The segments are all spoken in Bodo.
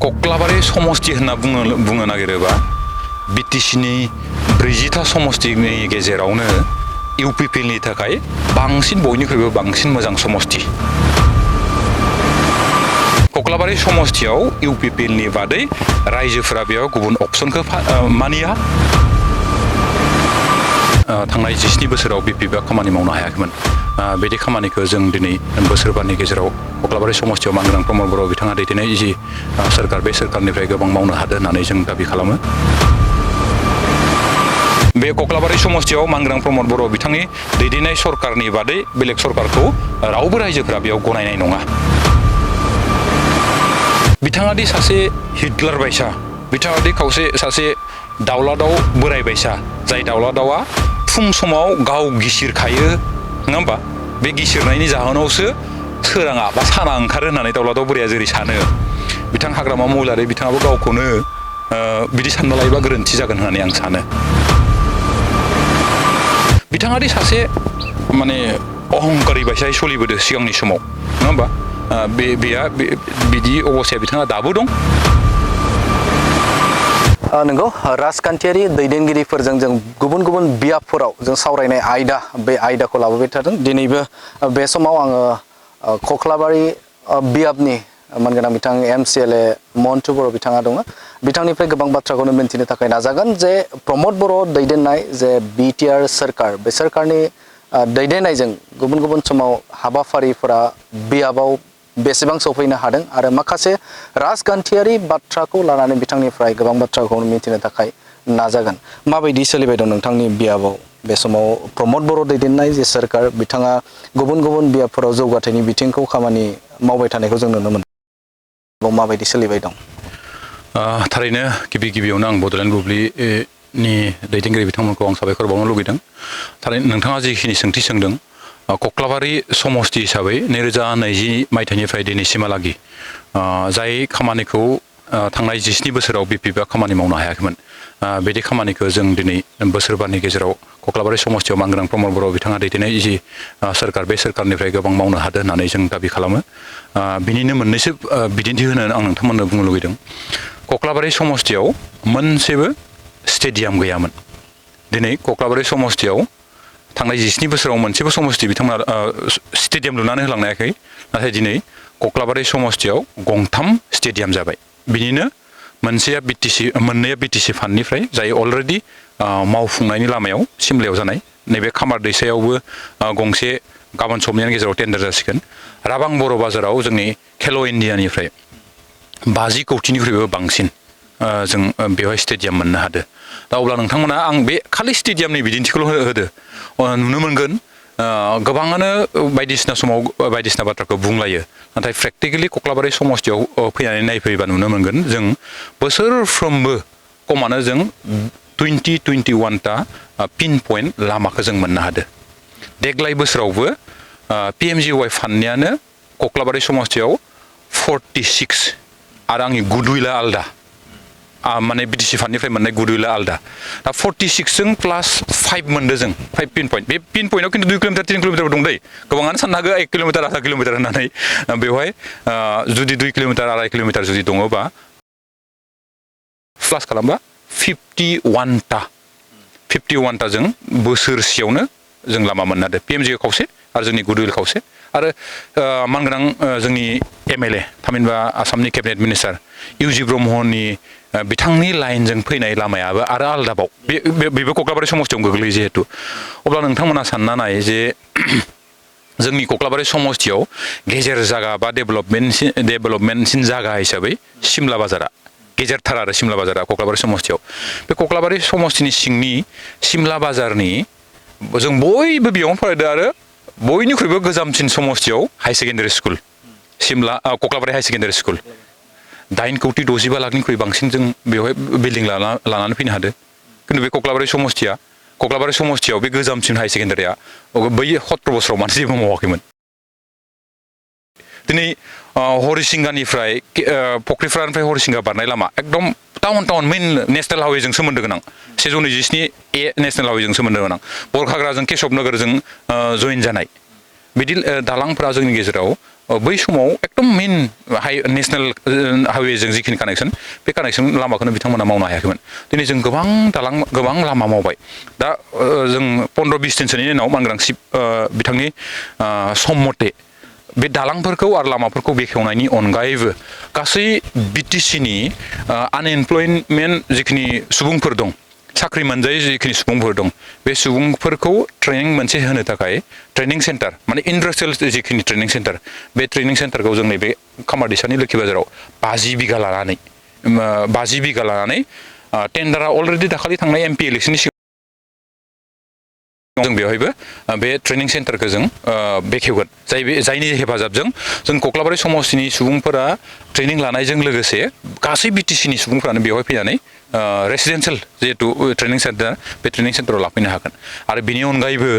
कक्लाबारि समष्टि होनना बुंनो नागिरोबा बिटिसिनि 40टा समष्टिनि गेजेरावनो UPPLनि थाखाय बांसिन बयनिख्रुइबो बांसिन मोजां समष्टि कक्लाबारि समष्टियाव UPPLनि बादै रायजोफोरा बेयाव गुबुन अपसनखौ मानिया थांनाय 17 बोसोराव BPPआ खामानि मावनो हायाखैमोन बेदि खामानिखौ जों दिनै बोसोरबानि गेजेराव कक्लाबारि समष्टियाव मानगोनां प्रमद बर' बिथाङा दैदेननाय जि सरकार बे सरकारनिफ्राय गोबां मावनो हादों होननानै जों दाबि खालामो बे कक्लाबारि समष्टियाव मानगोनां प्रमद बर' बिथांनि दैदेननाय सरकारनि बादै बेलेग सरकारखौ रावबो रायजोफोरा बेयाव गनायनाय नङा बिथाङा दि सासे हिटलार बायसा बिथाङा दि सासे दाउला दाउ बोराय बायसा जाय दाउला दाउआ फुं समाव गाव गिसिरखायो नङा होमबा बे गिसिरनायनि जाहोनावसो सोराङा बा साना ओंखारो होननानै दाउला दाउ बोराया जेरै सानो बिथां हाग्रामा महिलारि बिथाङाबो गावखौनो बिदि सानना लायोबा गोरोन्थि जागोन होननानै आं सानो बिथाङा दि सासे माने अहंकारि बायसायै सोलिबोदों सिगांनि समाव नङा होमबा बिदि अबस्थाया बिथाङा दाबो दं नंगौ राजखान्थियारि दैदेनगिरिफोरजों जों गुबुन गुबुन बियाबफोराव जों सावरायनाय आयदा बे आयदाखौ लाबोबाय थादों दिनैबो बे समाव आङो कक्लाबारि बियाबनि मानगोनां बिथां MCLA मन्टु बर' बिथाङा दङ बिथांनिफ्राय गोबां बाथ्राखौनो मिन्थिनो थाखाय नाजागोन जे प्रमद बर' दैदेननाय जे BTR सरकार बे सरकारनि दैदेननायजों गुबुन गुबुन समाव हाबाफारिफोरा बियाबाव बेसेबां सफैनो हादों आरो माखासे राजखान्थियारि बाथ्राखौ लानानै बिथांनिफ्राय गोबां बाथ्राखौ मिथिनो थाखाय नाजागोन माबायदि सोलिबाय दं नोंथांनि बियाबाव बे समाव प्रमद बर' दैदेननाय जे सरकार बिथाङा गुबुन गुबुन बियाबफोराव जौगाथायनि बिथिंखौ खामानि मावबाय थानायखौ जों नुनो मोनो माबायदि सोलिबाय दं थारैनो गिबियावनो आं बड'लेण्ड बुब्लिनि दैदेनगिरि बिथांमोनखौ आं साबायखर बावनो लुगैदों थारैनो नोंथाङा जिखिनि सोंथि सोंदों कक्लाबारि समष्टि हिसाबै 2020 मायथाइनिफ्राय दिनैसिमहालागै जाय खामानिखौ थांनाय 17 बोसोराव BPPआ खामानि मावनो हायाखैमोन बिदि खामानिखौ जों दिनै बोसोरबानि गेजेराव कक्लाबारि समष्टियाव मानगोनां प्रमद बर' बिथाङा दैदेननाय जि सरकार बे सरकारनिफ्राय गोबां मावनो हादों होननानै जों दाबि खालामो बिनिनो मोननैसो बिदिन्थि होनो आं नोंथांमोननो बुंनो लुगैदों कक्लाबारि समष्टियाव मोनसेबो स्टेडियाम गैयामोन दिनै कक्लाबारि समष्टियाव थांनाय 17 बोसोराव मोनसेबो समष्टि बिथांमोना स्टेडियाम लुनानै होलांनो हायाखै नाथाय दिनै कक्लाबारि समष्टियाव गंथाम स्टेडियाम जाबाय बिनिनो मोनसेया मोननैया BTC फान्डनिफ्राय जाय अलरेडि मावफुंनायनि लामायाव सिमलायाव जानाय नैबे खामार दैसायावबो गंसे गाबोन समनिनि गेजेराव टेन्डार जासिगोन राबां बर' बाजाराव जोंनि खेल' इण्डियानिफ्राय 50 कौटिनिख्रुइबो बांसिन जों बेवहाय स्टेडियाम मोननो हादों दा अब्ला नोंथांमोना आं बे खालि स्टेडियामनि बिदिन्थिखौल' होदो नुनो मोनगोन गोबाङानो बायदिसिना समाव बायदिसिना बाथ्राखौ बुंलायो नाथाय प्रेक्टिकेलि कक्लाबारि समष्टियाव फैनानै नायफैयोबा नुनो मोनगोन जों बोसोरफ्रोमबो खमानो जों 21टा पिन पइन्ट लामाखौ जों मोननो हादों देग्लाय बोसोरावबो PMGY फान्डनियानो कक्लाबारि समष्टियाव 46 आरो आंनि गुडविला आलदा माने BTC फान्डनिफ्राय मोननाय गुडविला आलदा दा 46 जों प्लास 5 मोनदों जों 5 पिन पइन्ट बे पिन पइन्टआव खिन्थु 2 किल'मिटार 3 किल'मिटार दं दै गोबाङानो साननो हागौ 1 किल'मिटार आधा किल'मिटार होननानै बेवहाय जुदि 2 किल'मिटार आराय किल'मिटार जुदि दङबा प्लास खालामबा 51टा जों बोसोरसेयावनो जों लामा मोननो हादों PMGY खावसे आरो जोंनि गुडविल खावसे आरो मानगोनां जोंनि MLA थामहिनबा आसामनि केबिनेट मिनिस्टार UG ब्रह्मनि बिथांनि लाइनजों फैनाय लामायाबो आरो आलदाबाव बेबो कक्लाबारि समष्टियाव गोग्लैयो जिहेतु अब्ला नोंथांमोना सानना नाय जे जोंनि कक्लाबारि समष्टियाव गेजेर जागा बा डेभेलपमेन्टसिन जागा हिसाबै सिमला बाजारा गेजेरथार आरो सिमला बाजारा कक्लाबारि समष्टियाव बे कक्लाबारि समष्टिनि सिंनि सिमला बाजारनि जों बयबो बेयावनो फरायदों आरो बयनिख्रुइबो गोजामसिन समष्टियाव हाई सेकेन्डारि स्कुल कक्लाबारि हाई सेकेन्डारि स्कुल 8 कौटि 65 लाखनिख्रुइ बांसिन जों बेवहाय बिल्डिं लानानै फैनो हादों खिन्थु बे कक्लाबारि समष्टियाव बे गोजामसिन हाई सेकेन्डारिया बै 17 बोसोराव मानसि जेबो मावाखैमोन दिनै हरिसिंगानिफ्राय फख्रिफ्रानिफ्राय हरिसिंगा बारनाय लामा एकदम टाउन मेन नेशनेल हाइवेजों सोमोन्दो गोनां 127A नेशनेल हाइवेजों सोमोन्दो गोनां बरखाग्राजों केशब नगरजों जइन जानाय बिदि दालांफोरा जोंनि गेजेराव बै समाव एकदम मेन नेसनेल हाइवेजों जिखिनि कानेक्सन बे कानेक्सन लामाखौनो बिथांमोना मावनो हायाखैमोन दिनै जों गोबां दालां गोबां लामा मावबाय दा जों 15-20 दिनसोनि उनाव मानग्रांसिब बिथांनि सम मथे बे दालांफोरखौ आरो लामाफोरखौ बेखेवनायनि अनगायैबो गासै बिटिसिनि आनएमप्लयमेन्ट जिखिनि सुबुंफोर दं साख्रि मोनजायै जिखिनि सुबुंफोर दं बे सुबुंफोरखौ ट्रेनिं मोनसे होनो थाखाय ट्रेनिं सेन्टार माने इन्डास्ट्रियेल जिखिनि ट्रेनिं सेन्टार बे ट्रेनिं सेन्टारखौ जों नैबे खामारदैसानि लोखि बाजाराव 50 बिगा लानानै टेन्डारा अलरेडि दाखालि थांनाय एमपि इलेक्सननि सिगां जों बेवहायबो बे ट्रेनिं सेन्टारखौ जों बेखेवगोन जायनि हेफाजाबजों जों कक्लाबारि समस्तिनि सुबुंफोरा ट्रेनिं लानायजों लोगोसे गासै बिटिसिनि सुबुंफोरानो बेवहाय फैनानै रेसिडेन्सियेल जिहेतु ट्रेनिं सेन्टार बे ट्रेनिं सेन्टाराव लाफैनो हागोन आरो बिनि अनगायैबो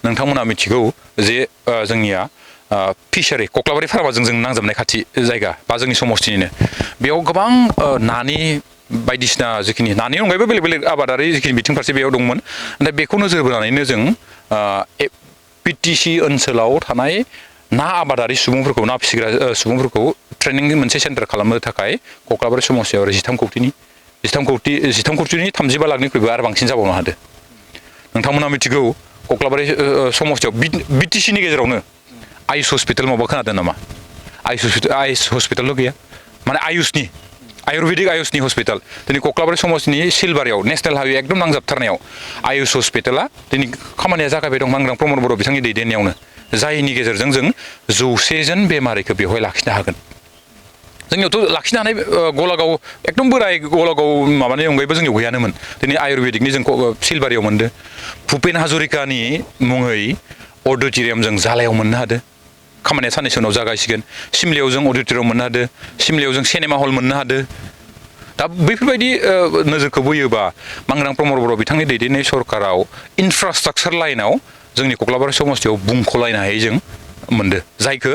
नोंथांमोना मिथिगौ जे जोंनिया फिसारि कक्लाबारि फार्माजों जों नांजाबनाय खाथि जायगा बा जोंनि समस्तिनिनो बेयाव गोबां नानि बायदिसिना जिखिनि नानि अनगायैबो बेलेग बेलेग आबादारि जिखिनि बिथिं फारसे बेयाव दंमोन नाथाय बेखौ नोजोर बोनानैनो जों पिटिसि ओनसोलाव थानाय ना आबादारि सुबुंफोरखौ ना फिसिग्रा सुबुंफोरखौ ट्रेनिंनि मोनसे सेन्टार खालामनो थाखाय कक्लाबारि समस्तियाव 13 कौटिनि 35 लाखनिख्रुइबो आरो बांसिन जाबावनो हादों नोंथांमोना मिथिगौ कक्लाबारि समस्तियाव बिटिसिनि गेजेरावनो आयुष हस्पिटाल माबा खोनादों नामा आयुष हस्पिटालल' गैया माने आयुर्वेदिक आयुषनि हस्पिटाल दिनै कक्लाबारि समस्तिनि सिलबारियाव नेसनेल हाइवे एकदम नांजाबथारनायाव आयुष हस्पिटाला दिनै खामानिया जागायबाय दं मानग्रां प्रमद बर' बिथांनि दैदेननायावनो जायनि गेजेरजों जों 100 जन बेमारिखौ बेवहाय लाखिनो हागोन जोंनियावथ' लाखिनो हानाय गलागाव एकदम बोराय गलागाव माबानि अनगायैबो जोंनियाव गैयानोमोन दिनै आयुर्वेदिकनि जों सिलबारियाव मोनदों भुपेन हाजरिकानि मुङै अडिट'रियाम जों जालायाव मोननो हादों खामानिया साननैसो उनाव जागायसिगोन सिमलायाव जों अडिट'रियाम मोननो हादों सिमलायाव जों सिनेमा हल मोननो हादों दा बैफोरबायदि नोजोरखौ बोयोबा मानग्रां प्रमद बर' बिथांनि दैदेननाय सरकाराव इनफ्रास्ट्राक्चार लाइनाव जोंनि कक्लाबारि समस्तियाव बुंख'लायनो हायै जों मोनदों जायखौ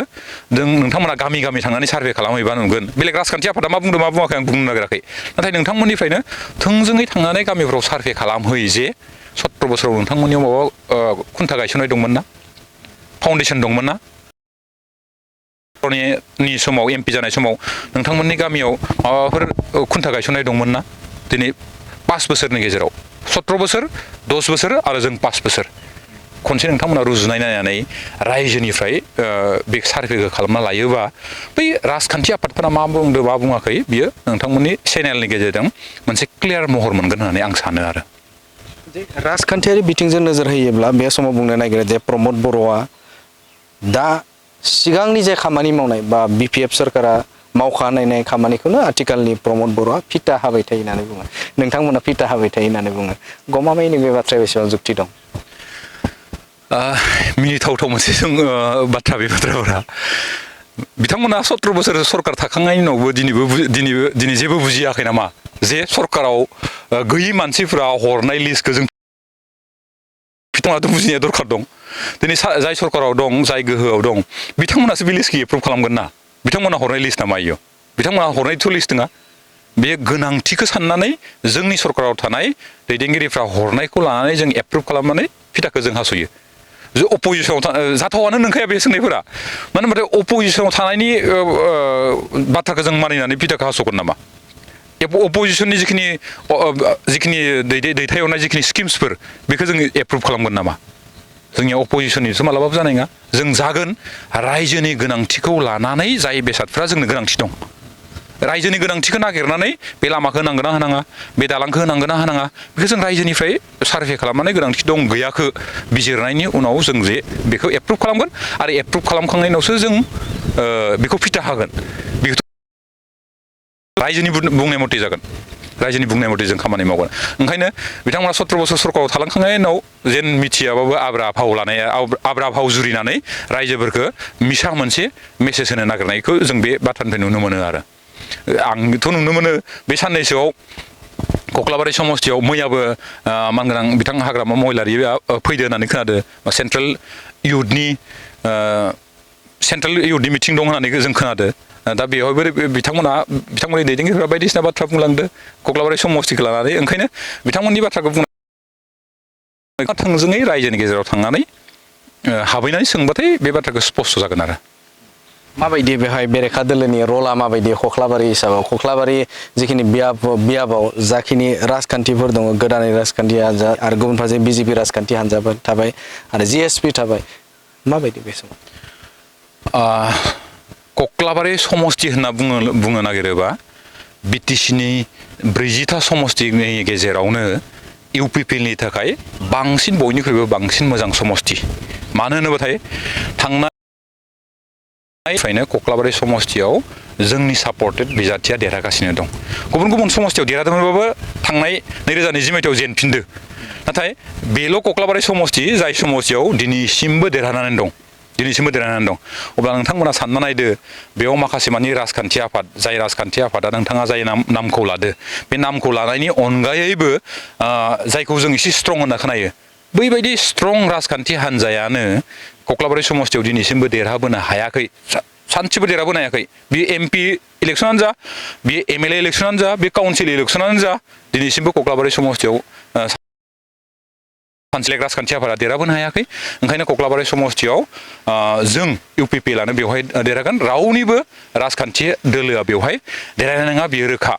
जों नोंथांमोना गामि गामि थांनानै सार्भे खालामहैबा नुगोन बेलेग राजखान्थि आफादा मा बुंदों मा बुङाखै आं बुंनो नागिराखै नाथाय नोंथांमोननिफ्रायनो थोंजोङै थांनानै गामिफ्राव सार्भे खालामहै जे 17 बोसोराव नोंथांमोननियाव माबा खुन्था गायसननाय दंमोन ना फाउन्डेसन दंमोन ना नि समाव एमपि जानाय समाव नोंथांमोननि गामियाव माबाफोर खुन्था गायसननाय दंमोन ना दिनै 5 बोसोरनि गेजेराव 17 बोसोर 10 बोसोर आरो जों 5 बोसोर खनसे नोंथांमोना रुजुनाय नायनानै रायजोनिफ्राय बे सार्भेखौ खालामना लायोबा बै राजखान्थि आफादफोरा मा बुंदों मा बुङाखै बियो नोंथांमोननि चेनेलनि गेजेरजों मोनसे क्लियार महर मोनगोन होननानै आं सानो आरो राजखान्थियारि बिथिंजों नोजोर होयोब्ला बे समाव बुंनो नागिरो जे प्रमद बर'आ दा सिगांनि जे खामानि मावनाय बा बिपिएफ सरकारा मावखानाय खामानिखौनो आथिखालनि प्रमद बर'आ फिथा हाबाय थायो होननानै बुङो नोंथांमोना फिथा हाबाय थायो होननानै बुङो गमामायैनो बे बाथ्राया बेसेबां जुक्ति दं मिनिथावथाव मोनसे बाथ्रा बे बाथ्राफोरा बिथांमोना 17 बोसोर सरकार थाखांनायनि उनावबो दिनै जेबो बुजियाखै नामा जे सरकाराव गैयि मानसिफोरा हरनाय लिस्टखौ जों बिथांमोनाथ' बुजिनाया दरखार दं दिनै जाय सरकाराव दं जाय गोहोआव दं बिथांमोनासो बे लिस्टखौ एप्रुभ खालामगोन ना बिथांमोना हरनाय लिस्ट नामा इयो बिथांमोना हरनायथ' लिस्ट नङा बे गोनांथिखौ साननानै जोंनि सरकाराव थानाय दैदेनगिरिफ्रा हरनायखौ लानानै जों एप्रुभ खालामनानै फिथाखौ जों हास'यो अप'जिसनाव जाथावानो नंखाया बे सोंनायफोरा मानो होनबाथाय अप'जिसनाव थानायनि बाथ्राखौ जों मानिनानै फिथाखौ हास'गोन नामा अप'जिसननि जिखिनि दैथायहरनाय जिखिनि स्किम्सफोर बेखौ जों एप्रुभ खालामगोन नामा जोंनिया अप'जिसननिसो मालाबाबो जानाय नङा जों जागोन रायजोनि गोनांथिखौ लानानै जाय बेसादफ्रा जोंनो गोनांथि दं रायजोनि गोनांथिखौ नागिरनानै बे लामाखौ होनांगोन ना होनाङा बे दालांखौ होनांगोन ना होनाङा बेखौ जों रायजोनिफ्राय सार्भे खालामनानै गोनांथि दं गैयाखौ बिजिरनायनि उनाव जों जे बेखौ एप्रुभ खालामगोन आरो एप्रुभ खालामखांनायनि उनावसो जों बेखौ फिथा होगोन बेखौ रायजोनि बुंनाय मथे जागोन रायजोनि बुंनाय मथे जों खामानि मावगोन ओंखायनो बिथांमोना 17 बोसोर सरकाराव थालांखांनायनि उनाव जेन मिथियाबाबो आब्रा भाव जुरिनानै रायजोफोरखौ मिसा मोनसे मेसेज होनो नागिरनायखौ जों बे बाथ्रानिफ्राय नुनो मोनो आरो आंथ' नुनो मोनो बे साननैसोआव कक्लाबारि समस्तियाव मैयाबो मानग्रां बिथां हाग्रामा महिलारिया फैदो होननानै खोनादों सेन्ट्रेल इयुथनि मिटिं दं होननानै जों खोनादों दा बेवहायबो बिथांमोननि दैदेनगिरिफोरा बायदिसिना बाथ्रा बुंलांदों कक्लाबारि समस्तिखौ लानानै ओंखायनो बिथांमोननि बाथ्राखौ थोंजोङै रायजोनि गेजेराव थांनानै हाबैनानै सोंबाथाय बे बाथ्राखौ स्पस्त जागोन आरो माबायदि बेहाय बेरेखा दोलोनि रला माबायदि कख्लाबारि हिसाबाव कख्लाबारि जिखिनि बियाबाव जाखिनि राजखान्थिफोर दङ गोदानै राजखान्थि हान्जा आरो गुबुन फारसे बिजेपि राजखान्थि हान्जाफोर थाबाय आरो जिएसपि थाबाय माबायदि बे समाव कख्लाबारि समष्टि होनना बुंनो नागिरोबा बिटिसिनि 40टा समष्टिनि गेजेरावनो UPPLनि थाखाय बांसिन बयनिख्रुइबो बांसिन मोजां समष्टि मानो होनोबाथाय थांनायनिफ्रायनो कख्लाबारि समष्टियाव जोंनि सापर्टेड बिजाथिया देरहागासिनो दं गुबुन गुबुन समष्टियाव देरहादोंमोनबाबो थांनाय 2020 मायथाइयाव जेनफिनदो नाथाय बेल' कख्लाबारि समष्टि जाय समष्टियाव दिनैसिमबो देरहानानै दं अब्ला नोंथांमोना सानना नायदो बेयाव माखासे मानि राजखान्थि आफाद जाय राजखान्थि आफादा नोंथाङा जाय नामखौ लादो बे नामखौ लानायनि अनगायैबो जायखौ जों एसे स्ट्रं होनना खोनायो बैबायदि स्ट्रं राजखान्थि हान्जायानो कख्लाबारि समष्टियाव दिनैसिमबो देरहाबोनो हायाखै सानसेबो देरहाबोनो हायाखै बे MP इलेक्सनानो जा बे MLA इलेक्सनानो जा बे काउन्सिल इलेक्सनानो जा दिनैसिमबो कख्लाबारि समष्टियाव सानसेलेक राजखान्थि आफादा देरहाबोनो हायाखै ओंखायनो कख्लाबारि समष्टियाव जों UPPLआनो बेवहाय देरहागोन रावनिबो राजखान्थि दोलोआ बेवहाय देरहानाय नङा बेयो रोखा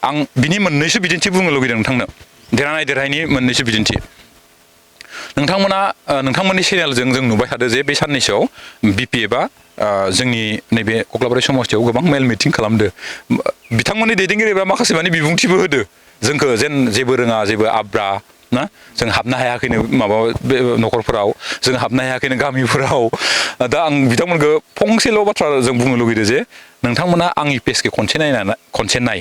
आं बिनि मोननैसो बिदिन्थि बुंनो लुगैदों नोंथांनो देरहायनि मोननैसो बिदिन्थि नोंथांमोननि चेनेलजों जों नुबाय थादों जे बे साननैसोआव BPFआ जोंनि नैबे कख्लाबारि समष्टियाव गोबां मेल मिटिं खालामदो बिथांमोननि दैदेनगिरिफ्रा माखासे माने बिबुंथिबो होदो जोंखौ जेन जेबो रोङा जेबो आब्रा ना जों हाबनो हायाखैनो माबा न'खरफोराव जों हाबनो हायाखैनो गामिफोराव दा आं बिथांमोनखौ फंसेल' बाथ्रा जों बुंनो लुगैदों जे नोंथांमोना आंनि पेजखौ खनसे नाय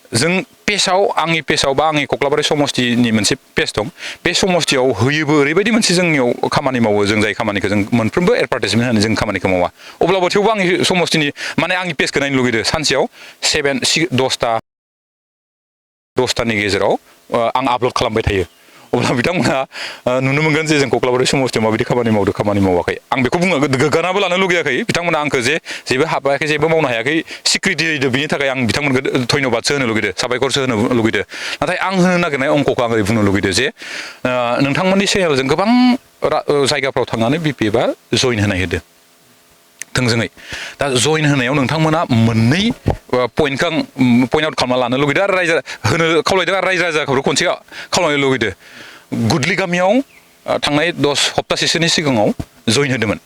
जों पेजाव आंनि पेजाव बा आंनि कख्लाबारि समष्टिनि मोनसे पेज दं बे समष्टियाव होयोबो ओरैबायदि मोनसे जोंनियाव खामानि मावो जों जाय खामानिखौ जों मोनफ्रोमबो एडभार्टाइजमेन्ट होनानै जों खामानिखौ मावा अब्लाबो थेवबो आंनि समष्टिनि माने आंनि पेजखौ नायनो लुगैदों सानसेयाव 10टानि गेजेराव आं आपल'ड खालामबाय थायो अब्ला बिथांमोना नुनो मोनगोन जे जों कख्लाबारि समष्टियाव माबायदि खामानि मावदों खामानि मावाखै आं बेखौ बुङो गोग्गानाबो लानो लुगैयाखै बिथांमोना आंखौ जे जेबो हाबायाखै जेबो मावनो हायाखै सिक्रिटि होदो बिनि थाखाय आं बिथांमोनखौ धन्यबादसो होनो लुगैदों साबायखरसो होनो लुगैदों नाथाय आं होनो नागिरनाय अंकखौ आं ओरै बुंनो लुगैदों जे नोंथांमोननि चेनेलजों गोबां जायगाफ्राव थांनानै BPFआ जइन होनाय होदों थोंजोङै दा जइन होनायाव नोंथांमोना मोननै पइन्टखौ आं पइन्ट आउट खालामना लानो लुगैदों आरो होनो खावलायदों आरो रायजो राजाखौबो खनसे खावलायनो लुगैदों गुदलि गामियाव थांनाय 10 सप्तासेसोनि सिगाङाव जइन होदोंमोन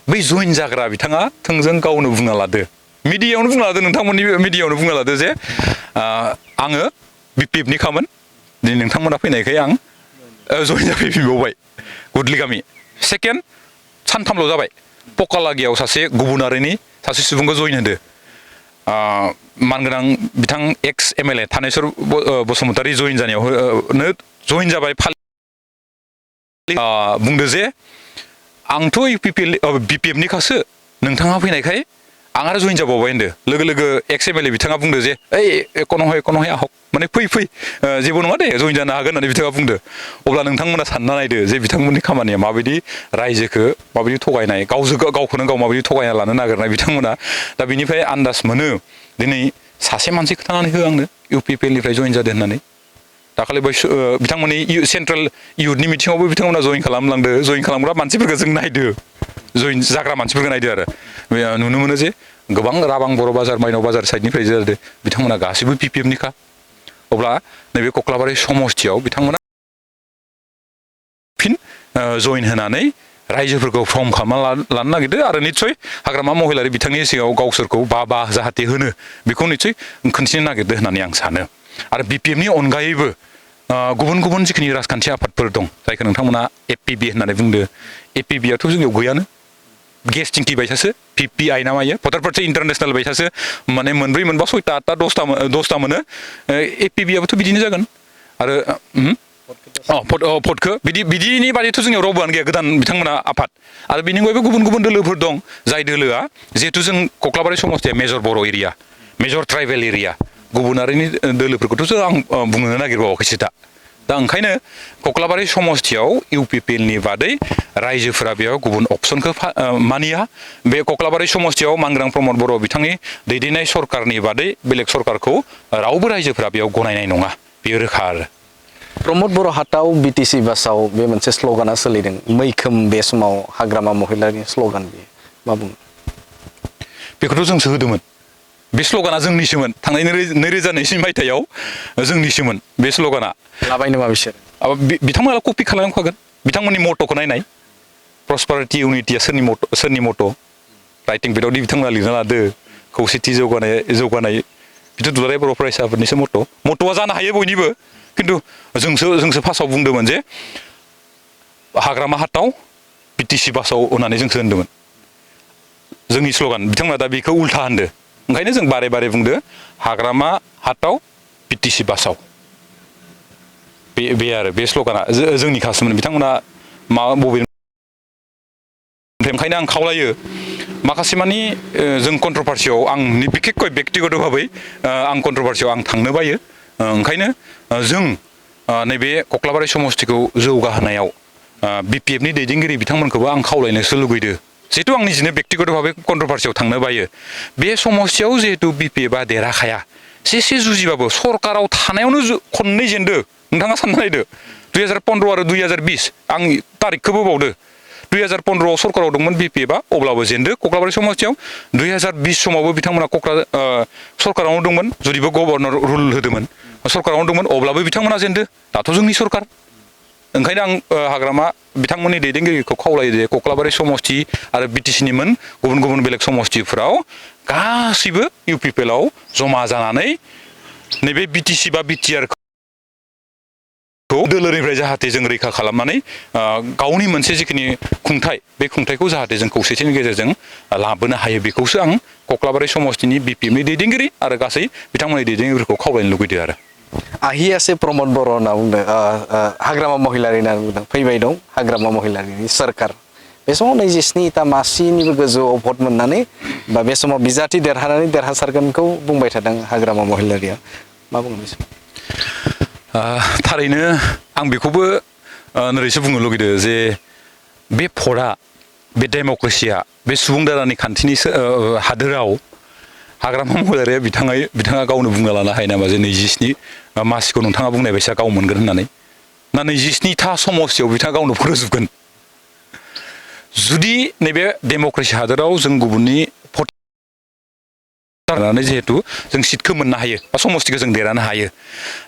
बै जइन जाग्रा बिथाङा थोंजों गावनो बुंना लादो मिडियायावनो बुंना लादो नोंथांमोननि मिडियायावनो बुंना लादो जे आङो BPFनि खामोन दिनै नोंथांमोना फैनायखाय आं जइन जाफैफिनबावबाय गुदलि गामि सेकेन्ड सानथामल' जाबाय पकालागियाव सासे गुबुनारिनि सासे सुबुंखौ जइन होदो मानगोनां बिथां एक्स MLA थानेस्वर बसुमतारी जइन जानायावनो जइन जाबाय बुंदो जे आंथ' BPFनिखासो नोंथाङा फैनायखाय आं आरो जइन जाबावबाय होनदो लोगो लोगो एक्स MLA बिथाङा बुंदो जे ओइ एकनहय आहक माने फै जेबो नङा दे जइन जानो हागोन होननानै बिथाङा बुंदो अब्ला नोंथांमोना सानना नायदो जे बिथांमोननि खामानिया माबायदि रायजोखौ माबायदि थगायनाय गावखौनो गाव माबायदि थगायना लानो नागिरनाय बिथांमोना दा बिनिफ्राय आन्दाज मोनो दिनै सासे मानसि खोन्थानानै हो आंनो UPPLनिफ्राय जइन जादों होननानै दाखालि बिथांमोननि सेन्ट्रेल इयुथनि मिटिङावबो बिथांमोना जइन खालामग्रा मानसिफोरखौ जों नायदो जइन जाग्रा मानसिफोरखौ नायदो आरो नुनो मोनो जे गोबां राबां बर' बाजार माइनाव बाजार साइडनिफ्राय जादों बिथांमोना गासैबो BPFनिखा अब्ला नैबे कख्लाबारि समष्टियाव बिथांमोना फिन जइन होनानै रायजोफोरखौ फर्म खालामना लानो नागिरदों आरो निस्सय हाग्रामा महिलारि बिथांनि सिगाङाव गावसोरखौ बा जाहाथे होनो बेखौ निस्सय खोन्थिनो नागिरदों होननानै आं सानो आरो BPFनि अनगायैबो गुबुन गुबुन जिखिनि राजखान्थि आफादफोर दं जायखौ नोंथांमोना APB होननानै बुंदो APBआथ' जोंनियाव गैयानो गेस्टिंटि बायसासो PPI ना मायो भटार पार्टि इन्टारनेसनेल बायसासो माने 4 मोनबा 6टा 8टा 10टा मोनो APBआबोथ' बिदिनो जागोन आरो भटखौ बिदिनि बादैथ' जोंनियाव रावबोआनो गैया गोदान बिथांमोना आफाद आरो बिनि अनगायैबो गुबुन गुबुन दोलोफोर दं जाय दोलोआ जिहेथु जों कख्लाबारि समष्टिया मेजर बर' एरिया मेजर ट्राइबेल एरिया गुबुनारिनि दोलोफोरखौथ' जों आं बुंनो नागिरबावाखैसो दा ओंखायनो कख्लाबारि समष्टियाव UPPLनि बादै रायजोफोरा बेयाव गुबुन अपसनखौ मानिया बे कख्लाबारि समष्टियाव मानगोनां प्रमद बर' बिथांनि दैदेननाय सरकारनि बादै बेलेग सरकारखौ रावबो रायजोफोरा बेयाव गनायनाय नङा बेयो रोखा आरो प्रमद बर' हाटआव BTC बासाव बे मोनसे स्ल'गाना सोलिदों मैखोम बे समाव हाग्रामा महिलारिनि स्ल'गान बेयो मा बुङो बेखौथ' जोंसो होदोंमोन बे स्ल'गाना जोंनिसोमोन थांनाय 2020 मायथाइयाव जोंनिसोमोन बे स्ल'गाना लाबाय नामा बिसोर बिथांमोना कपि खालामखागोन बिथांमोननि मट'खौ नायनाय प्रस्पारिटि इउनिटिया सोरनि मट' राइटिं बेदावदि बिथांमोना लिरना लादो खौसेथि जौगानाय बिथ' दुलाराय बर' फरायसाफोरनिसो मट'आ जानो हायो बयनिबो खिन्थु जोंसो फार्स्टआव बुंदोंमोन जे हाग्रामा हाटाव बिटिसि बासाव होननानै जोंसो होनदोंमोन जोंनि स्ल'गान बिथांमोना दा बेखौ उल्था होनदो ओंखायनो जों बारे बारे बुंदो हाग्रामा हाटाव बिटिसि बासाव बे आरो बे स्ल'गाना जोंनि खासोमोन बिथांमोना बबे ओंखायनो आं खावलायो माखासे मानि जों कन्ट्रभार्सियाव आंनि बिखेखय बेक्तिगत भाबै आं कन्ट्रभार्सियाव आं थांनो बायो ओंखायनो जों नैबे कक्लाबारि समस्तिखौ जौगाहोनायाव BPF नि दैदेनगिरि बिथांमोनखौबो आं खावलायनोसो लुगैदो जिहेतु आं निजेनो बेक्तिगत भाबै कन्ट्रभार्सियाव थांनो बायो बे समस्तियाव जिहेतु BPF आ देरहाखाया जेसे जुजिबाबो सरकाराव थानायावनो खननै जेनदो नोंथाङा सानना नायदो 2015 आरो 2020 आं तारिखखौबो बावदो 2015 आव सरकाराव दंमोन BPF आ अब्लाबो जेनदो कक्लाबारि समस्तियाव 2020 समावबो बिथांमोना सरकारावनो दंमोन जुदिबो गभर्नर रुल होदोंमोन सरकारावनो दंमोन अब्लाबो बिथांमोना जेनदो दाथ' जोंनि सरकार ओंखायनो आं हाग्रामा बिथांमोननि दैदेनगिरिखौ खावलायो जे कक्लाबारि समस्ति आरो बिटिसिनिमोन गुबुन गुबुन बेलेग समस्तिफोराव गासैबो UPPL आव जमा जानानै नैबे BTC बा BTR दोलोनिफ्राय जाहाथे जों रैखा खालामनानै गावनि मोनसे जिखिनि खुंथाय बे खुंथायखौ जाहाथे जों खौसेथिनि गेजेरजों लाबोनो हायो बेखौसो आं कक्लाबारि समस्तिनि BPF नि दैदेनगिरि आरो गासै बिथांमोननि दैदेनगिरिफोरखौ खावलायनो लुगैदो आरो आहियासे प्रमद बर' होनना बुंदों हाग्रामा महिलारि होनना बुंदों फैबाय दं हाग्रामा महिलारिनि सोरखार बे समाव 27टा मासिनिबो गोजौआव भट मोननानै बा बे समाव बिजाथि देरहानानै देरहासारगोनखौ बुंबाय थादों हाग्रामा महिलारिया मा बुङो बे समाव थारैनो आं बेखौबो नोरैसो बुंनो लुगैदो जे बे भटआ बे डेम'क्रेसिया बे सुबुं दारानि खान्थिनि हादोराव हाग्रामा महिलारिया बिथाङा गावनो बुंना लानो हायो नामा जे 27 मासिखौ नोंथाङा बुंनाय बायसा गाव मोनगोन होननानै ना 27टा समस्तियाव बिथाङा गावनो फोजोबगोन जुदि नैबे डेम'क्रेसि हादोराव जों गुबुननि भट जिहेतु जों सिटखौ मोननो हायो बा समस्तिखौ जों देरहानो हायो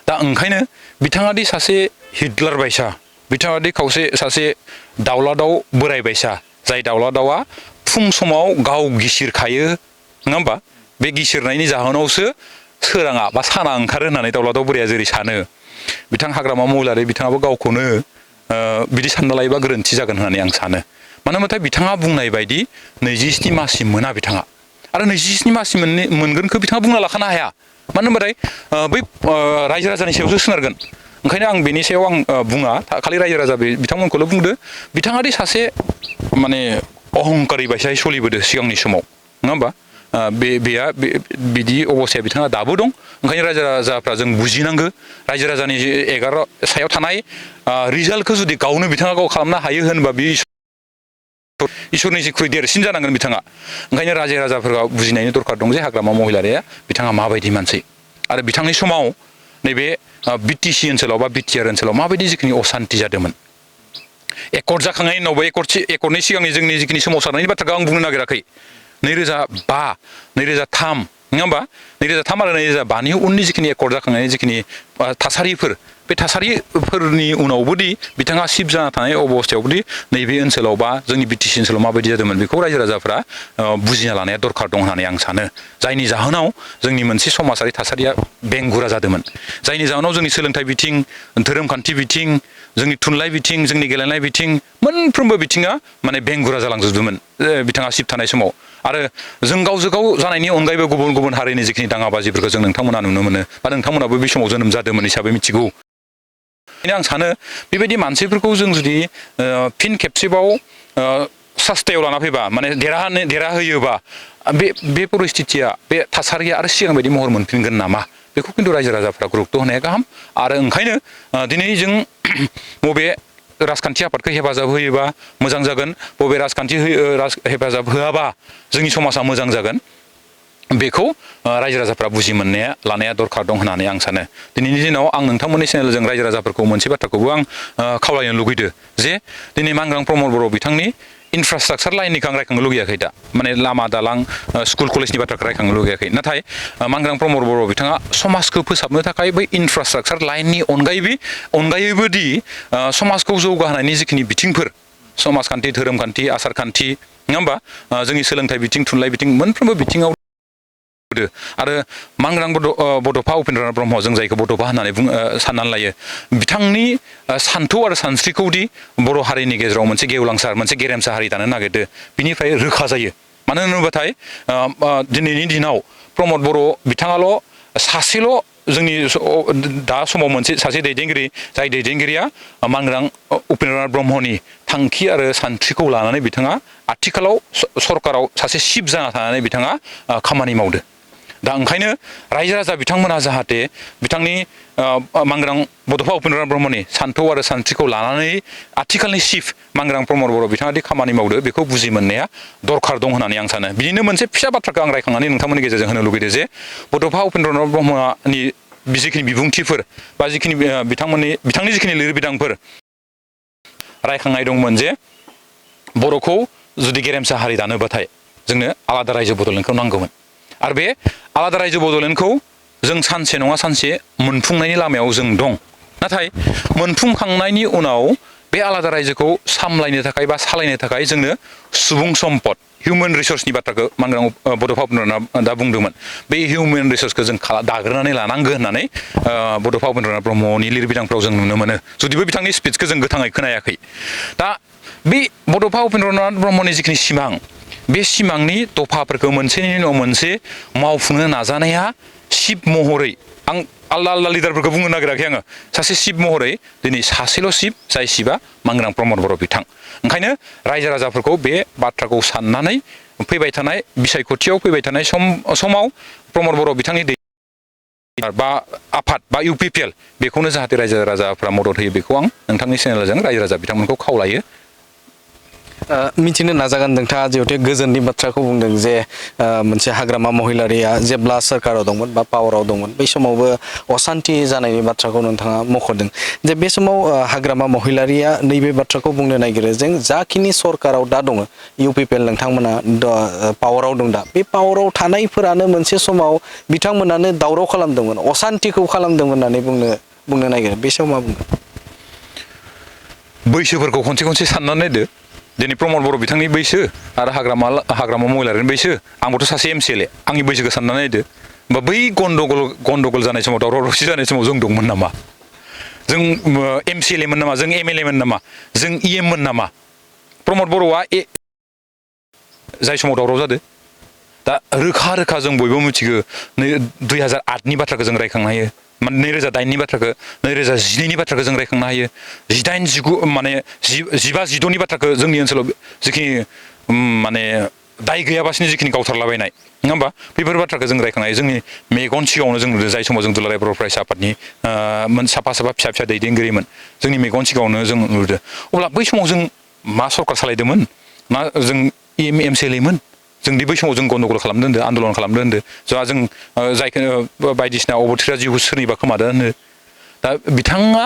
दा ओंखायनो बिथाङा दि सासे हिटलार बायसा बिथाङा दि सासे दाउला दाउ बोराय बायसा जाय दाउला दाउआ फुं समाव गाव गिसिरखायो नङा होमबा बे गिसिरनायनि जाहोनावसो सोराङा बा साना ओंखारो होननानै दाउला दाउ बोराया जेरै सानो बिथां हाग्रामा महिलारि बिथाङाबो गावखौनो बिदि सानना लायोबा गोरोन्थि जागोन होननानै आं सानो मानो होनबाथाय बिथाङा बुंनाय बायदि 27 मासिम मोना बिथाङा आरो 27 मासिम मोनगोनखौ बिथाङा बुंना लाखानो हाया मानो होनबाथाय बै रायजो राजानि सायावसो सोनारगोन ओंखायनो आं बेनि सायाव आं बुङा खालि रायजो राजा बिथांमोनखौल' बुंदो बिथाङा दि सासे माने अहंकारि बायसायै सोलिबोदो सिगांनि समाव नङा होमबा बिदि अबस्थाया बिथाङा दाबो दं ओंखायनो रायजो राजाफ्रा जों बुजिनांगो रायजो राजानि 11 सायाव थानाय रिजाल्टखौ जुदि गावनो बिथाङा गाव खालामनो हायो होनबा बे इसोरनि जिख्रुइ देरसिन जानांगोन बिथाङा ओंखायनो रायजो राजाफोरा बुजिनायनि दरखार दं जे हाग्रामा महिलारिया बिथाङा माबायदि मानसि आरो बिथांनि समाव नैबे BTC ओनसोलाव बा BTR ओनसोलाव माबायदि जिखिनि असान्ति जादोंमोन एकर्ड जाखांनायनि उनावबो एकर्डनि सिगांनि जोंनि जिखिनि सोमावसारनायनि बाथ्राखौ आं बुंनो नागिराखै 2005 2003 नङा होमबा 2003 आरो 2005नि उननि जिखिनि एकर्ड जाखांनायनि जिखिनि थासारिफोर बे थासारिफोरनि उनावबोदि बिथाङा सिफ जाना थानाय अबस्थायावबोदि नैबे ओनसोलाव बा जोंनि BTC ओनसोलाव माबायदि जादोंमोन बेखौ रायजो राजाफ्रा बुजिना लानाया दरखार दं होननानै आं सानो जायनि जाहोनाव जोंनि मोनसे समाजारि थासारिया बेंगुरा जादोंमोन जायनि जाहोनाव जोंनि सोलोंथाइ बिथिं धोरोमखान्थि बिथिं जोंनि थुनलाइ बिथिं जोंनि गेलेनाय बिथिं मोनफ्रोमबो बिथिङा माने बेंगुरा जालांजोबदोंमोन बिथाङा सिफ थानाय समाव आरो जों गावजों गाव जानायनि अनगायैबो गुबुन गुबुन हारिनि जिखिनि दाङाबाजिफोरखौ जों नोंथांमोना नुनो मोनो बा नोंथांमोनाबो बे समाव जोनोम जादोंमोन हिसाबै मिथिगौ आं सानो बेबायदि मानसिफोरखौ जों जुदि फिन खेबसेबाव सास्तायाव लाना फैबा माने देरहाहोयोबा बे परिस्थितिया बे थासारिया आरो सिगां बायदि महर मोनफिनगोन नामा बेखौ खिन्थु रायजो राजाफ्रा गुरुत्व होनाया गाहाम आरो ओंखायनो दिनै जों बबे राजखान्थि आफादखौ हेफाजाब होयोबा मोजां जागोन बबे राजखान्थि हेफाजाब होआबा जोंनि समाजा मोजां जागोन बेखौ रायजो राजाफ्रा बुजि मोननाया लानाया दरखार दं होननानै आं सानो दिनैनि दिनाव आं नोंथांमोननि चेनेलजों रायजो राजाफोरखौ मोनसे बाथ्राखौबो आं खावलायनो लुगैदो जे दिनै मांग्रां प्रमद बर' बिथांनि इनफ्रास्ट्राक्चार लाइननिखौ आं रायखांनो लुगैयाखै दा माने लामा दालां स्कुल कलेजनि बाथ्राखौ रायखांनो लुगैयाखै नाथाय मांग्रां प्रमद बर' बिथाङा समाजखौ फोसाबनो थाखाय बै इनफ्रास्ट्राक्चार लाइननि अनगायैबो दि समाजखौ जौगाहोनायनि जिखिनि बिथिंफोर समाजखान्थि धोरोमखान्थि आसारखान्थि नङा होमबा जोंनि सोलोंथाइ बिथिं थुनलाइ बिथिं मोनफ्रोमबो बिथिङाव आरो मांग्रां बड'फा उपेन्द्रनाथ ब्रह्म जों जायखौ बड'फा होननानै साननानै लायो बिथांनि सान्थौ आरो सानस्रिखौदि बर' हारिनि गेजेराव मोनसे गेवलांसार मोनसे गेरेमसा हारि दानो नागिरदो बिनिफ्राय रोखा जायो मानो होनोबाथाय दिनैनि दिनाव प्रमद बर' बिथाङाल' सासेल' जोंनि दा समाव सासे दैदेनगिरि जाय दैदेनगिरिया मांग्रां उपेन्द्रनाथ ब्रह्मनि थांखि आरो सानस्रिखौ लानानै बिथाङा आथिखालाव सरकाराव सासे चिफ जाना थानानै बिथाङा खामानि मावदो दा ओंखायनो रायजो राजा बिथांमोना जाहाथे बिथांनि मांग्रां बड'फा उपेन्द्रनाथ ब्रह्मनि सान्थौ आरो सानस्रिखौ लानानै आथिखालनि चिफ मांग्रां प्रमद बर' बिथाङा दि खामानि मावदो बेखौ बुजि मोननाया दरखार दं होननानै आं सानो बिदिनो मोनसे फिसा बाथ्राखौ आं रायखांनानै नोंथांमोननि गेजेरजों होनो लुगैदो जे बड'फा उपेन्द्रनाथ ब्रह्मनि जिखिनि बिबुंथिफोर बा जिखिनि बिथांनि जिखिनि लिरबिदांफोर रायखांनाय दंमोन जे बर'खौ जुदि गेरेमसा हारि दानोबाथाय जोंनो आलादा रायजो बड'लेण्डखौ नांगौमोन आरो बे आलादा रायजो बड'लेण्डखौ जों सानसे नङा सानसे मोनफुंनायनि लामायाव जों दं नाथाय मोनफुंखांनायनि उनाव बे आलादा रायजोखौ सामलायनो थाखाय बा सालायनो थाखाय जोंनो सुबुं सम्पद हिउमेन रिसर्सनि बाथ्राखौ मांग्रां बड'फा उपेन्द्रनाथ दा बुंदोंमोन बे हिउमेन रिसर्सखौ जों दाग्रोनानै लानांगौ होननानै बड'फा उपेन्द्रनाथ ब्रह्मनि लिरबिदांफ्राव जों नुनो मोनो जुदिबो बिथांनि स्पिचखौ जों गोथाङै खोनायाखै दा बे बड'फा उपेन्द्रनाथ ब्रह्मनि जिखिनि सिमां बे सिमांनि दफाफोरखौ मोनसेनि उनाव मोनसे मावफुंनो नाजानाया चिफ महरै आं आलदा लिडारफोरखौ बुंनो नागिराखै आङो सासे चिफ महरै दिनै सासेल' चिफ जाय चिफआ मांग्रां प्रमद बर' बिथां ओंखायनो रायजो राजाफोरखौ बे बाथ्राखौ साननानै फैबाय थानाय बिसायख'थियाव फैबाय थानाय समाव प्रमद बर' बिथांनि बा आफाद बा UPPL बेखौनो जाहाथे रायजो राजाफ्रा मदद होयो बेखौ आं नोंथांनि चेनेलजों रायजो राजा बिथांमोनखौ खावलायो मिथिनो नाजागोन नोंथाङा जिहेतु गोजोननि बाथ्राखौ बुंदों जे मोनसे हाग्रामा महिलारिया जेब्ला सोरखाराव दंमोन बा पावाराव दंमोन बै समावबो असान्थि जानायनि बाथ्राखौ नोंथाङा मख'दों जे बे समाव हाग्रामा महिलारिया नैबे बाथ्राखौ बुंनो नागिरो जों जाखिनि सरकाराव दा दङ UPPL नोंथांमोना पावाराव दं दा बे पावाराव थानायफोरानो मोनसे समाव बिथांमोनानो दावराव खालामदोंमोन असान्थिखौ खालामदोंमोन होननानै बुंनो नागिरो बे समाव मा बुङो बैसोफोरखौ खनसे साननानै नायदो दिनै प्रमद बर' बिथांनि बैसो आरो हाग्रामा महिलारिनि बैसो आंबोथ' सासे MCLA आंनि बैसोखौ साननानै नायदो होमबा बै गन्दगल जानाय समाव दावराव दावसि जानाय समाव जों दंमोन नामा जों MCLA मोन नामा जों MLA मोन नामा जों EM मोन नामा प्रमद बर'आ जाय समाव दावराव जादों दा रोखा जों बयबो मिथिगौ 2008नि बाथ्राखौ जों रायखांनो हायो 2008नि बाथ्राखौ 2012नि बाथ्राखौ जों रायखांनो हायो 18-19 माने 15-16नि बाथ्राखौ जोंनि ओनसोलाव जिखिनि माने दाय गैयाबासिनो जिखिनि गावथारलाबायनाय नङा होमबा बेफोर बाथ्राखौ जों रायखांनो हायो जोंनि मेगन सिगाङावनो जों नुदों जाय समाव जों दुलाराय बर' फरायसा आफादनि साफा फिसा दैदेनगिरिमोन जोंनि मेगन सिगाङावनो जों नुदों अब्ला बै समाव जों मा सरकार सालायदोंमोन मा जों MCLA मोन जों बै समाव जों गन्दगल खालामदों होनदों आन्दलन खालामदों होनदों जों जायखौ बायदिसिना अबथिरा जिउ सोरनिबा खोमादों होनो दा बिथाङा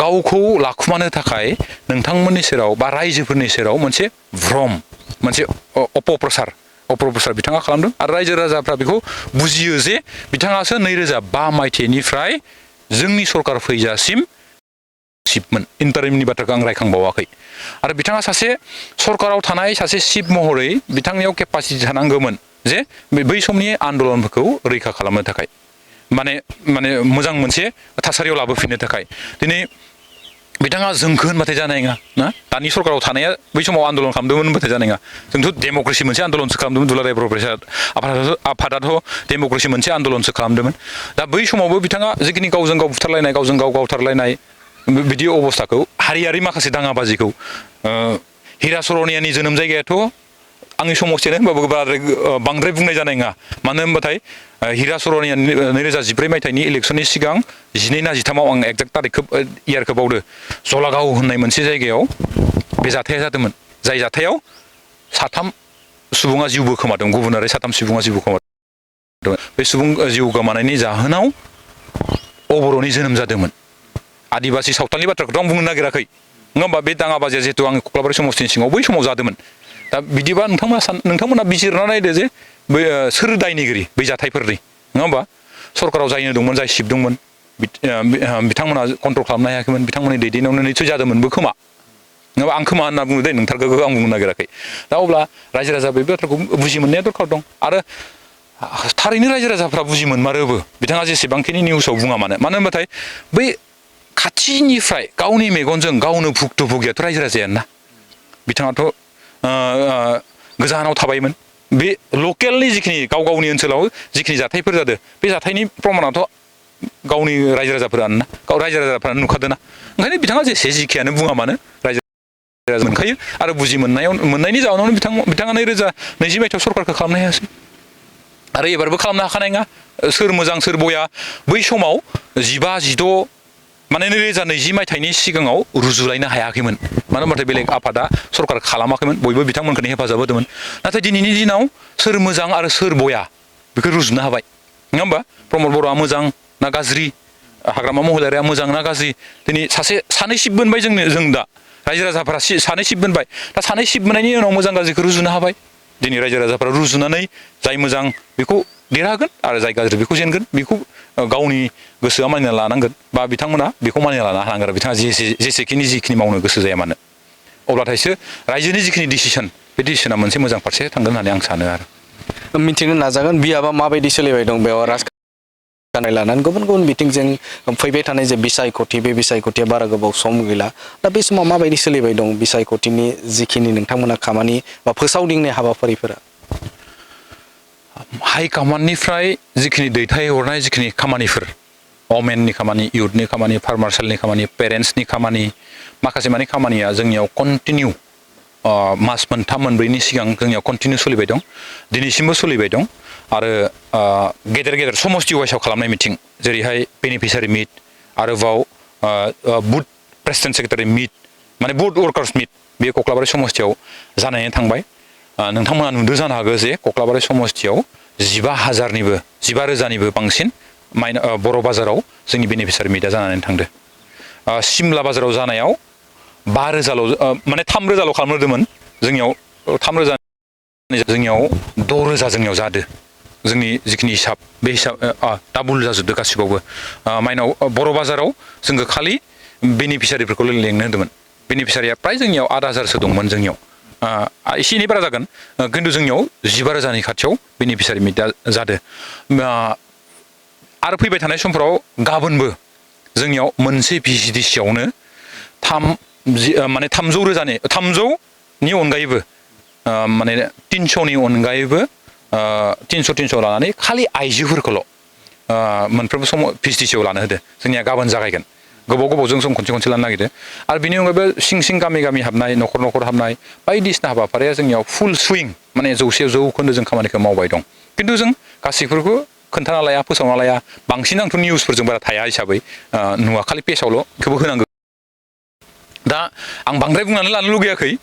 गावखौ लाखुमानो थाखाय नोंथांमोननि सेराव बा रायजोफोरनि सेराव मोनसे भ्रम मोनसे अपप्रसार बिथाङा खालामदों आरो रायजो राजाफ्रा बेखौ बुजियो जे बिथाङासो 2005 मायथाइनिफ्राय जोंनि सरकार फैजासिम चिफमोन इन्टारिमनि बाथ्राखौ आं रायखांबावाखै आरो बिथाङा सासे सरकाराव थानाय सासे चिफ महरै बिथांनियाव केपासिटि थानांगौमोन जे बै समनि आन्दलनफोरखौ रैखा खालामनो थाखाय माने मोजां मोनसे थासारियाव लाबोफिननो थाखाय दिनै बिथाङा जोंखो होनबाथाय जानाय नङा ना दानि सरकाराव थानाया बै समाव आन्दलन खालामदोंमोन होनबाथाय जानाय नङा जोंथ' डेम'क्रेसि मोनसे आन्दलनसो खालामदोंमोन दुलाराय बर' फरायसा आफादाथ' डेम'क्रेसि मोनसे आन्दलनसो खालामदोंमोन दा बै समावबो बिथाङा जिखिनि गावजों गाव बुथारलायनाय गावजों गाव गावथारलायनाय बिदि अबस्थाखौ हारियारि माखासे दाङाबाजिखौ हिरा सरनियानि जोनोम जायगायाथ' आंनि समस्थियानो होनबाबो बांद्राय बुंनाय जानाय नङा मानो होनबाथाय हिरा सरनिया 2014 मायथाइनि इलेक्सननि सिगां 12 ना 13आव आं एक्जेक्ट तारिखखौ इयारखौ बावदो जलागाव होननाय मोनसे जायगायाव बे जाथाया जादोंमोन जाय जाथायाव 3 सुबुङा जिउबो खोमादों गुबुनारि 3 सुबुङा जिउबो खोमादों बे सुबुं जिउ गोमानायनि जाहोनाव अबर'नि जोनोम जादोंमोन आदिबासि सावथालनि बाथ्राखौथ' आं बुंनो नागिराखै नङा होमबा बे दाङाबाजिया जिहेतु आं कक्लाबारि समस्तिनि सिङाव बै समाव जादोंमोन दा बिदिबा नोंथांमोना बिजिरना नायदो जे बै सोर दायनिगिरि बै जाथायफोरनि नङा होमबा सरकाराव जायनो दंमोन जाय सिबदोंमोन बिथांमोना कन्ट्रल खालामनो हायाखैमोन बिथांमोननि दैदेननायावनो निसय जादोंमोनबो खोमा नङाबा आं खोमा होनना बुङो दे नोंथारगौ आं बुंनो नागिराखै दा अब्ला रायजो राजा बे बाथ्राखौ बुजि मोननाया दरखार दं आरो थारैनो रायजो राजाफ्रा बुजि मोनमारोबो बिथाङा जेसेबांखिनि निउसाव बुङा मानो होनबाथाय बै खाथिनिफ्राय गावनि मेगनजों गावनो भुक्तभोगियाथ' रायजो राजायानो ना बिथाङाथ' गोजानाव थाबायमोन बे लकेलनि जिखिनि गावनि ओनसोलाव जिखिनि जाथायफोर जादों बे जाथायनि प्रमानाथ' गावनि रायजो राजाफोरानो ना रायजो राजाफ्रानो नुखादों ना ओंखायनो बिथाङा जिखियानो बुङा मानो रायजो राजा मोनखायो आरो बुजि मोननायनि जाउनावनो बिथाङा 2020 मायथाइयाव सरकारखौ खालामनो हायासै आरो एबारबो खालामनो हाखानाय नङा सोर मोजां सोर बया बै समाव 15-16 माने 2020 मायथाइनि सिगाङाव रुजुलायनो हायाखैमोन मानो होनबाथाय बेलेग आफादा सरकार खालामाखैमोन बयबो बिथांमोनखौनो हेफाजाब होदोंमोन नाथाय दिनैनि दिनाव सोर मोजां आरो सोर बया बेखौ रुजुनो हाबाय नङा होमबा प्रमद बर'आ मोजां ना गाज्रि हाग्रामा महिलारिया मोजां ना गाज्रि दिनै सानै सिब मोनबाय जों दा रायजो राजाफोरा सानै सिब मोनबाय दा सानै सिब मोननायनि उनाव मोजां गाज्रिखौ रुजुनो हाबाय दिनै रायजो राजाफोरा रुजुनानै जाय मोजां बेखौ देरहागोन आरो जाय गाज्रि बेखौ जेनगोन बेखौ गावनि गोसोआ मानिना लानांगोन बा बिथांमोना बेखौ मानिना लानो हानांगोन आरो बिथाङा जिखिनि मावनो गोसो जाया मानो अब्लाथायसो रायजोनि जिखिनि डिसिसन बे डिसिसना मोनसे मोजां फारसे थांगोन होननानै आं सानो आरो मिथिनो नाजागोन बियाबा माबायदि सोलिबाय दं बेयाव राजखान्थि लानानै गुबुन बिथिंजों फैबाय थानाय जे बिसायख'थि बे बिसायख'थिया बारा गोबाव सम गैला दा बे समाव माबायदि सोलिबाय दं बिसायख'थिनि जिखिनि नोंथांमोना खामानि बा फोसावदिंनाय हाबाफारिफोरा हाइकमान्डनिफ्राय जिखिनि दैथायहरनाय जिखिनि खामानिफोर वमेननि खामानि इयुथनि खामानि फार्मार सेलनि खामानि पेरेन्टसनि खामानि माखासे माने खामानिया जोंनियाव कन्टिनिउ मास मोनथाम मोनब्रैनि सिगां जोंनियाव कन्टिनिउ सोलिबाय दं दिनैसिमबो सोलिबाय दं आरो गेदेर समस्ति वाइसआव खालामनाय मिटिं जेरैहाय बेनिफिसारि मिट आरोबाव बुथ प्रेसिडेन्ट सेक्रेटारि मिट माने बुथ वर्कार्स मिट बेयो कक्लाबारि समस्तियाव जानानै थांबाय नोंथांमोना नुदों जानो हागौ जे कक्लाबारि समस्तियाव 15,000निबो बांसिन बर' बाजाराव जोंनि बेनिफिसारि मिटआ जानानै थांदों सिमला बाजाराव जानायाव 5,000 माने 3,000 खालामदोंमोन जोंनियाव 3,000 जोंनियाव 6,000 जोंनियाव जादों जोंनि जिखिनि हिसाब बे हिसाब डाबल जाजोबदों गासिबावबो माइनाव बर' बाजाराव जोङो खालि बेनिफिसारिफोरखौ लेंनो होदोंमोन बेनिफिसारिया प्राय जोंनियाव 8,000सो दंमोन जोंनियाव एसे एनै बारा जागोन खिन्थु जोंनियाव 15,000नि खाथियाव बेनिफिसारि मिटआ जादों आरो फैबाय थानाय समफ्राव गाबोनबो जोंनियाव मोनसे भिसिडिसियावनो 300,000नि अनगायैबो माने 300नि अनगायैबो 300 लानानै खालि आइजोफोरखौल' मोनफ्रोमबो समाव भिसिडिसियाव लानो होदो जोंनिया गाबोन जागायगोन गोबावजों जों खनसे लानो नागिरदों आरो बिनि अनगायैबो सिं गामि हाबनाय न'खर हाबनाय बायदिसिना हाबाफारिया जोंनियाव फुल सुइं माने 100% जों खामानिखौ मावबाय दं खिन्थु जों गासैफोरखौ खोन्थाना लाया फोसावना लाया बांसिन आंथ' निउसफोरजों बारा थाया हिसाबै नुवा खालि पेजावल' बेखौबो होनांगौ दा आं बांद्राय बुंनानै लानो लुगैयाखै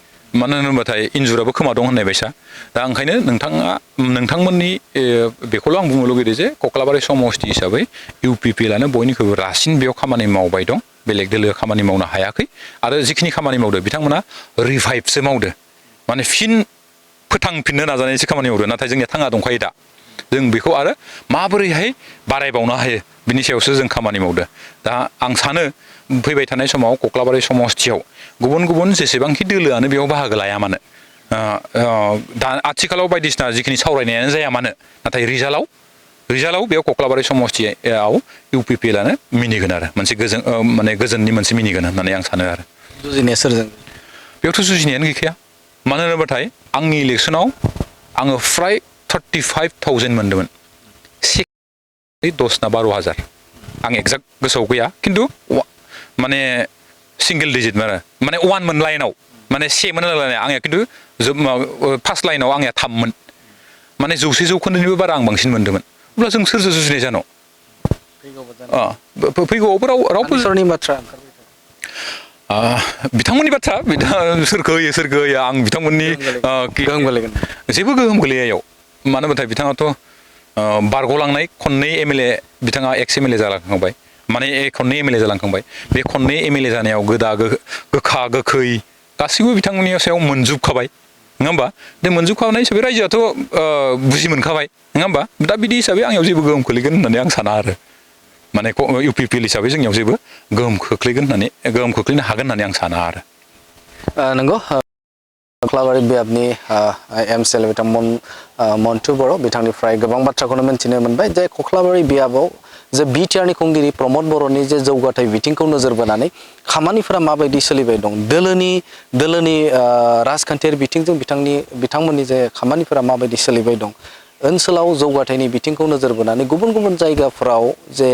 मानो होनोबाथाय इन्जुराबो खोमा दं होननाय बायसा दा ओंखायनो नोंथांमोननि बेखौल' आं बुंनो लुगैदों जे कक्लाबारि समस्ति हिसाबै UPPLआनो बयनिख्रुइबो रासिन बेयाव खामानि मावबाय दं बेलेग दोलो खामानि मावनो हायाखै आरो जिखिनि खामानि मावदो बिथांमोना रिभाइभसो मावदो माने फिन फोथांफिननो नाजानायसो खामानि मावदो नाथाय जोंनिया थाङा दंखायो दा जों बेखौ आरो माबोरैहाय बारायबावनो हायो बिनि सायावसो जों खामानि मावदो दा आं सानो फैबाय थानाय समाव कक्लाबारि समस्तियाव गुबुन जेसेबांखि दोलोआनो बेयाव बाहागो लाया मानो दा आथिखालाव बायदिसिना जिखिनि सावरायनायानो जाया मानो नाथाय रिजाल्टआव बेयाव कक्लाबारि समस्तियाव UPPLआनो मिनिगोन आरो मोनसे गोजोननि मोनसे मिनिगोन होननानै आं सानो आरो जुजिनाया सोरजों बेयावथ' जुजिनायानो गैखाया मानो होनोबाथाय आंनि इलेक्सनाव आङो फ्राय 35,000 मोनदोंमोन 10 ना 12,000 आं एक्जाक्ट गोसोआव गैया खिन्थु माने सिंगल डिजिट माने 1 मोन लाइनाव माने 1 मोन लाइनाव आंनिया खिन्थु फार्स्ट लाइनाव आंनिया 3 माने 100% बारा आं बांसिन मोनदोंमोन अब्ला जों सोरजों जुजिनाय जानो फैगौआवबो रावबो बाथ्रा बिथांमोननि बाथ्रा सोरखौ होयो आं बिथांमोननि जेबो गोहोम गोलैयायाव मानो होनबाथाय बिथाङाथ' बारग'लांनाय खननै MLA बिथाङा एक्स MLA जालांखांबाय माने खननै MLA जालांखांबाय बे खननै MLA जानायाव गोखा गोखै गासैबो बिथांमोननि सायाव मोनजोबखाबाय नङा होमबा बे मोनजोबखानाय हिसाबै रायजोआथ' बुजि मोनखाबाय नङा होमबा दा बिदि हिसाबै आंनियाव जेबो गोहोम खोलैगोन होननानै आं साना आरो माने UPPL हिसाबै जोंनियाव जेबो गोहोम खोख्लैनो हागोन होननानै आं साना आरो नंगौ कख्लाबारि बियाबनि MCLA बिथां मन्टु बर' बिथांनिफ्राय गोबां बाथ्राखौनो मिन्थिनो मोनबाय जे कख्लाबारि बियाबाव जे BTR नि खुंगिरि प्रमद बर'नि जे जौगाथाय बिथिंखौ नोजोर बोनानै खामानिफोरा माबायदि सोलिबाय दं दोलोनि राजखान्थियारि बिथिंजों बिथांमोननि जे खामानिफोरा माबायदि सोलिबाय दं ओनसोलाव जौगाथायनि बिथिंखौ नोजोर बोनानै गुबुन गुबुन जायगाफोराव जे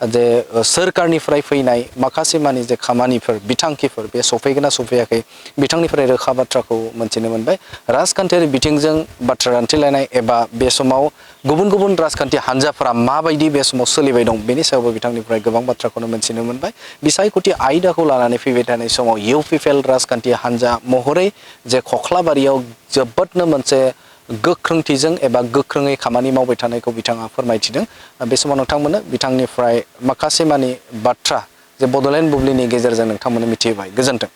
सोरखारनिफ्राय फैनाय माखासे मानि जे खामानिफोर बिथांखिफोर बे सफैगोना सफैयाखै बिथांनिफ्राय रोखा बाथ्राखौ मोनथिनो मोनबाय राजखान्थियारि बिथिंजों बाथ्रा दान्थेलायनाय एबा बे समाव गुबुन गुबुन राजखान्थि हान्जाफोरा माबायदि बे समाव सोलिबाय दं बेनि सायावबो बिथांनिफ्राय गोबां बाथ्राखौनो मोनथिनो मोनबाय बिसायख'थि आयदाखौ लानानै फैबाय थानाय समाव UPPL राजखान्थि हान्जा महरै जे कख्लाबारियाव जोबोदनो मोनसे गोख्रोंथिजों एबा गोख्रोङै खामानि मावबाय थानायखौ बिथाङा फोरमायथिदों बे समाव नोंथांमोननो बिथांनिफ्राय माखासे मानि बाथ्रा जे बड'लेण्ड बुब्लिनि गेजेरजों नोंथांमोननो मिथिहोबाय गोजोन्थों